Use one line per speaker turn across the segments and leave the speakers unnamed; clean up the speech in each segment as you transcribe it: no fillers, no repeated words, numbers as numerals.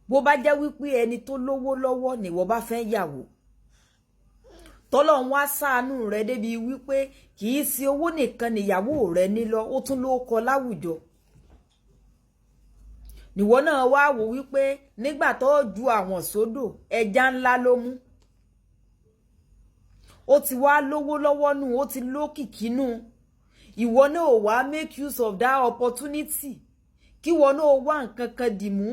Bó bá jẹ́ wípé ẹni tó lówó lọ́wọ́ nìwọ bá fẹ́ yàwó, tọ́lọ́run wá ṣàánú rẹ débi wípé kì í ṣe owó nìkan nìyàwó rẹ nílọ, ó tún ló kọ láwùjọ, nìwọ náà wá wò wípé nígbà tó ju àwọn sódò, ẹja ńlá ló mú. Ó ti wá lówó lọ́wọ́ nù, ó ti lókìkí nù. Ìwọ náà wá make use of that opportunity, kí ìwọ náà wá nǹkan kan dì mú,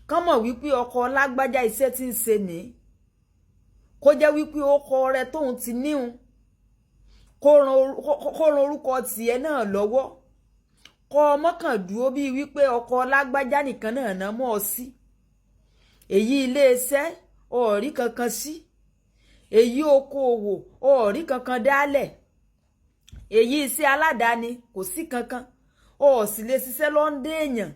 kán mọ̀ wípé ọkọ lágbájá, iṣẹ́ tí ń ṣe ní, kó jẹ́ wípé ọkọ rẹ tóun ti níhun, kó ran orúkọ tiẹ̀ náà lọ́wọ́, kọ́ ọmọ kan dúró bíi wípé ọkọ lágbájá nìkan náà ná mọ́ ọ sí. Èyí iléeṣẹ́ ọ̀rí kankan sí, èyí okoòwò ọ̀rí kankan dálẹ̀, èyí iṣẹ́ aládàáni kò sí kankan, o sì lè ṣiṣẹ́ lọ́ndé èèyàn.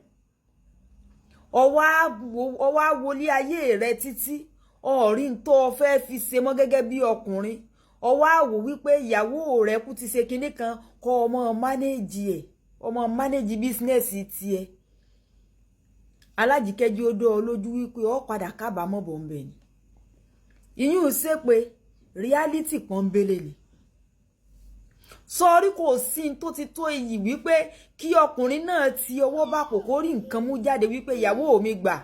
Ọwọ́ àwọlé ayé rẹ títí ọ̀rí ń tó o fẹ́ fi ṣe mọ́ gẹ́gẹ́ bí ọkùnrin. Ọwọ́ àwò wípé ìyàwó rẹ kú ti ṣe kinní kan, kọ́ ọmọ manage ẹ̀, ọmọ manage business tiẹ̀. Alájíkẹ́jí, ó dọ́ ọ lójú wípé ọ padà kábàámọ̀ bọ̀ ń bẹ̀ ni. Ìyún ṣe pé reality pọ́nbélé ni. Sọrí kò sí tó ti tó iyì wípé kí ọkùnrin náà ti ọwọ́ bá kòkó rí nǹkan mú jáde wípé ìyàwó mi gbà,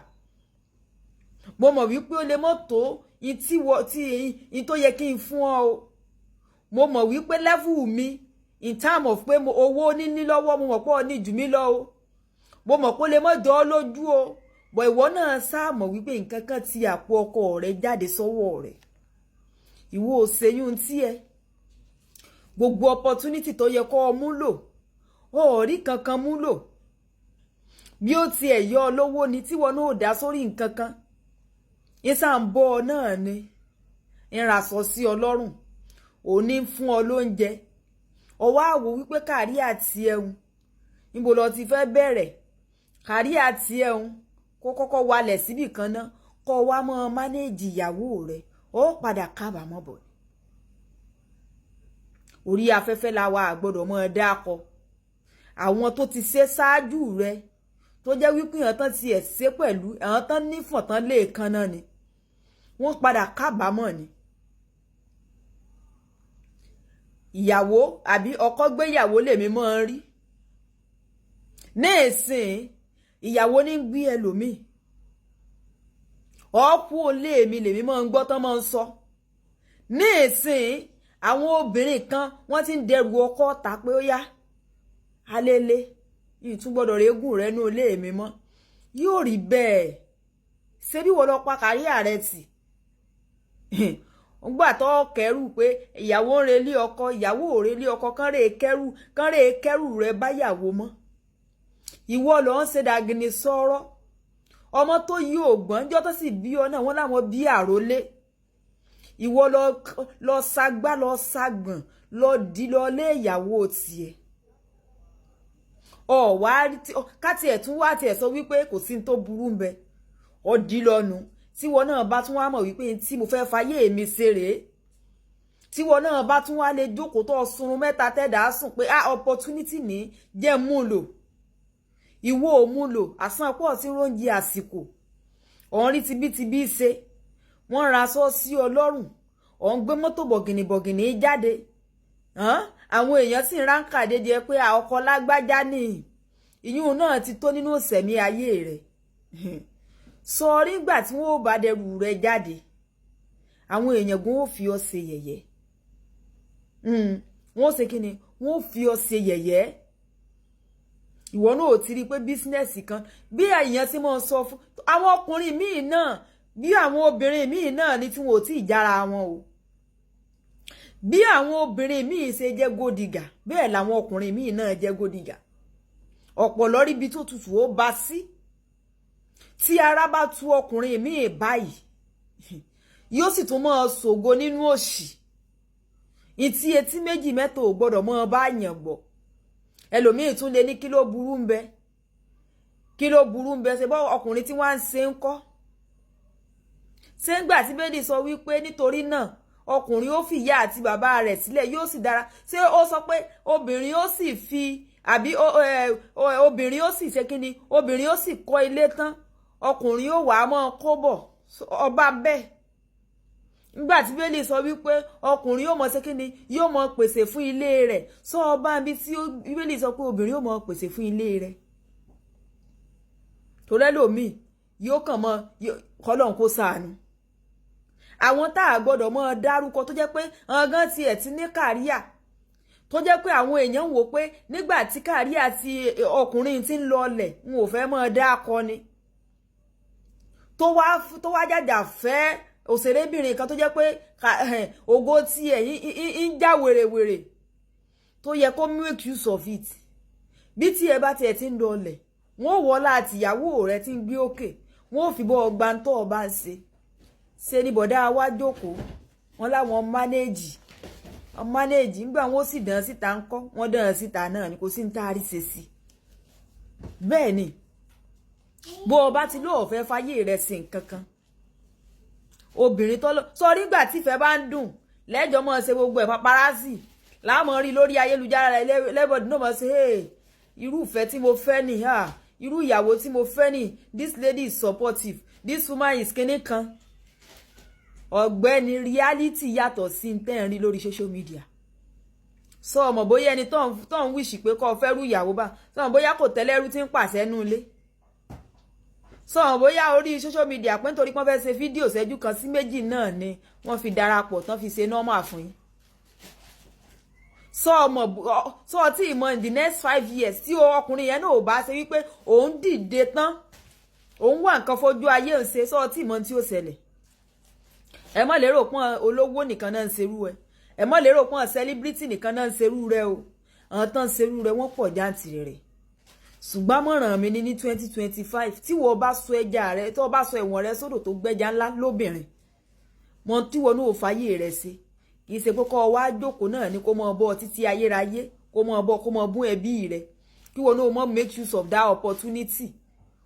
mo mọ̀ wípé ó lè mọ́ tó tí tó yẹ kí n fún ọ o. Mo mọ̀ wípé level mi in term of pé owó níní lọ́wọ́, mo mọ̀ pé ọ ní jù mí lọ o. Mo mọ̀ pé ó lè mọ́ jọ ọ́ lójú o, bọ̀ ìwọ náà sáà mọ̀ wípé nǹkan kan ti àpò ọkọ rẹ jáde sọ́wọ́ rẹ̀. Ìwọ ò ṣèyún tí ẹ gbogbo opportunity tó yẹ kó o mú lò, ó ò rí kankan mú lò. Bí ó tiẹ̀ yọ ọ lówó ni tíwọ náà ò dá sórí nǹkan kan, ìsà ń bọ́ ọ náà ni, ń raṣọ sí ọ lọ́rùn, òní ń fún ọ lóúnjẹ. Ọwọ́ àwò wípé kárí àti ẹ̀hún, níbo lọ ti fẹ́ bẹ̀rẹ̀ kárí àti ẹ̀hún, kó kọ́kọ́ walẹ̀ síbì kan náà, kó wá mọ́ manage ìyàwó rẹ̀, ó padà kábàámọ̀ bọ̀. Orí afẹ́fẹ́ la wà, àgbọ́dọ̀ mọ́ ẹ dákọ àwọn tó ti ṣe ṣáájú rẹ, tó jẹ́ wípé àwọn tán ti ẹ̀ ṣe pẹ̀lú àwọn tán nífọ̀n tán lè kan náà ni wọ́n padà kábàámọ̀ ni. Ìyàwó àbí ọkọ gbéyàwó lèmi máa ń rí ní ìsìn, ìyàwó ní gbé ẹlòmíì ọ̀pọ̀ olé mi lèmi máa ń gbọ́ tán máa ń sọ ní ìsìn. Àwọn obìnrin kan wọ́n ti ń dẹrù ọkọ ta pé ó yá alẹ́lẹ́, ìtún gbọ́dọ̀ rẹ́gùn rẹ ní ilé mi mọ́. Yóò rí bẹ́ẹ̀. Ṣé bí wọ́n lọ pa káríà rẹ tì ngbà tó kẹrù pé ìyàwó ń relé ọkọ, ìyàwó ò relé ọkọ, kán rè kẹrù, kán rè kẹrù rẹ báyàwó mọ́. Ìwọ lọ ń ṣe dàgìnì sọ̀rọ̀ ọmọ tó yí ògbọ́n jọ́ tó sì bí ọ náà, wọ́n láwọn bí àrólé. Ìwọ lọ sagbá, lọ sagbọ̀n, lọ di lọ lé ìyàwó tiẹ̀. Ọ wá ká tiẹ̀ tún wá tiẹ̀ sọ wípé kò sí ní tó burú ń bẹ, ọ di lọ́nu. Tíwọ náà bá tún wá mọ̀ wípé tí mo fẹ́ fayé mi ṣe rèé, tíwọ náà bá tún wá lè jókòó tó sunrun mẹ́ta tẹ́dàá sùn pé ah, opportunity ní jẹ́ mú lò, ìwọ ò mú lò. Àsán pọ̀ tí róúnjẹ àsìkò ọ̀hún rí tibítibí ṣe, wọ́n ra aṣọ sí ọ lọ́rùn, ọ̀hún gbé mọ́tò bọ̀gìnìbọ̀gìnì jáde, àwọn èèyàn sì ń ránkà dédé pé ọkọ lágbájá ní. Ìyún náà ti tó nínú ìsẹ̀mí ayé rẹ̀. Sọ nígbà tí wọ́n ò bá dẹrù rẹ̀ jáde, àwọn èèyàn gan ó fi ọ ṣe yẹ̀yẹ́. Wọ́n ó ṣe kí ni? Wọ́n ó fi ọ ṣe yẹ̀yẹ́. Ìwọ náà ò ti rí i pé business kan bí èèyàn ti máa sọ fún àwọn ọkùnrin míì náà, bí àwọn obìnrin míì náà ní tí wọn ò tí ì jára wọn o. Bí àwọn obìnrin míì ṣe jẹ́ gódìgà, bẹ́ẹ̀ làwọn ọkùnrin míì náà jẹ́ gódìgà. Ọ̀pọ̀ lórí ibi tó tutù ó bá sí. Tí ara bá tu ọkùnrin míì báyìí, yóò sì tún máa ṣògo nínú òṣì. Ìtí etí méjì mẹ́ta ò gbọ́dọ̀ máa bá yàn gbọ́. Ẹlòmíì tún lè ní kí ló burú ń bẹ, kí ló burú ń bẹ? Ṣe bọ́ ọkùnrin tí wọ́n á ń ṣe ń kọ́ ṣé ń gbà tí bẹ́ẹ̀ni sọ wípé nítorí náà ọkùnrin ó fi ìyá àti bàbá rẹ̀ sílẹ̀, yóò sì dára. Ṣé ó sọ pé obìnrin ó sì fi àbí obìnrin ó sì ṣe kí ni? Obìnrin ó sì kọ́ ilé tán, Ọkùnrin yóò wá mọ́ kó bọ̀ ọba bẹ́ẹ̀. Nígbà tí Bíbélì sọ wípé ọkùnrin yóò mọ ṣe kíni, yóò mọ pèsè fún ilé rẹ̀, sọ ọba níbi tí Bíbélì sọ pé obìnrin yóò mọ pèsè fún ilé rẹ̀, torí ẹlòmíì yóò kàn mọ kọ́lọ́n kó ṣàánú. Àwọn tá a gbọ́dọ̀ mọ́ dárúkọ, tó jẹ́ pé ọ̀gán tiẹ̀ ti ní career, tó jẹ́ pé àwọn èèyàn ń wò pé nígbà tí career ti ọkùnrin ti ń lọlẹ̀, n ò fẹ́ mọ́ dá akọni tó wá jàjà fẹ́ òṣèrébìnrin kan tó jẹ́ pé ògo tiẹ̀ ń já wèrèwèrè, tó yẹ kó make use of it. Bí tí ẹ bá tiẹ̀ ti ń lọlẹ̀, wọ́n ò wọ́lá àtìyàwó rẹ̀ ti ń gbé òkè, wọ́n ò fi bọ́ ọgbà ń tọ́ ọba ń ṣe ṣe ni. Bọ̀dá wa jókòó, wọn láwọn manage manage. Ńgbà wọn ó sì dán síta ńkọ́? Wọ́n dán síta náà ni, kò sí ní tá a rí ṣe sí. Bẹ́ẹ̀ ni, bó o bá ti lóò fẹ́ fáyé rẹ̀ sí nǹkan kan, obìnrin tọ́lọ́ sọ nígbà tífẹ́ bá ń dùn lẹ́jọ́ mọ́ ṣe gbogbo ẹ̀, paparazzi láàmú rí lórí ayélujára rẹ̀, lẹ́bọ̀dì náà mọ̀ ṣe, "Hey, irú ìfẹ́ tí mo fẹ́ ni, irú ìyàwó tí mo fẹ́ ni. This lady is supportive, this woman is kinní kan." Ọ̀gbẹ́ni, reality yàtọ̀ sí ń tẹ́ ń rí lórí social media. Sọ ọmọ bóyá ẹni tó ń wish pé kó fẹ́ rú ìyàwó bá sọ ọmọ bóyá kò tẹ́lẹ́rú tí ń pàṣẹ nú ilé. Sọ ọmọ bóyá orí social media pé nítorí pé wọ́n fẹ́ ṣe fídíò ṣẹ́jú kan sí méjì náà ni wọ́n fi darapọ̀ tán, fi ṣe normal fún yín. Sọ ọmọ sọ tí ìmọ̀ in the next 5 years, tí ọkùnrin yẹn náà ò bá ṣe wípé òun dìde tán, òun wà nǹkan fojú ayé ń ṣe, sọ tí ìmọ̀ tí ó ṣẹlẹ̀. Ẹ mọ̀ lérò pọ́n olówó nìkan náà ń ṣerú ẹ. Ẹ mọ̀ lérò pọ́n celebrity nìkan náà ń ṣerú rẹ o. Àwọn tán ń ṣerú rẹ, wọ́n pọ̀ jáǹtìrì rẹ̀. Ṣùgbọ́n àmọ̀ràn mi ní 2025, tí wọ́n bá sọ ẹja rẹ, tí wọ́n bá sọ ẹ̀wọ̀n rẹ sódò tó gbẹ́ja ńlá lóbìnrin mọ, tí wọ́n ní ò fàyè rẹ ṣe, kì í ṣe pé kọ́ wá jókòó náà ni kó mọ bọ́ títí ayérayé, kó mọ bọ́, kó mọ bún ẹbí rẹ, kí wọ́n náà mọ make use of that opportunity.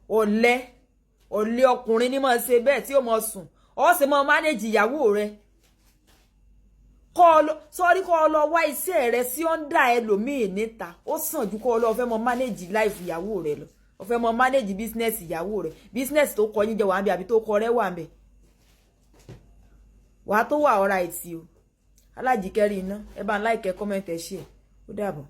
Ọ̀lẹ, ọ̀lẹ ọkùnrin ní mọ̀ ṣe bẹ́ẹ̀ tí ó mọ̀ sùn, ó sì mọ manage ìyàwó rẹ. Kọ́ ọ lọ sọ́rí, kọ́ ọ lọ wá iṣẹ́ rẹ sí under ẹlòmíì níta. Ó sàn ju kọ́ ọ lọ fẹ́ mọ manage life ìyàwó rẹ lọ, ó fẹ́ mọ manage business ìyàwó rẹ. Business tó kọ yín jẹ wà ń bẹ, àbí tó kọ rẹ wà ń bẹ, wàá tó wà ọ̀rá ìtì o. Alájíkẹ́rì iná, ẹ bá ń like, comment, ẹ share. Ó dàbọ̀.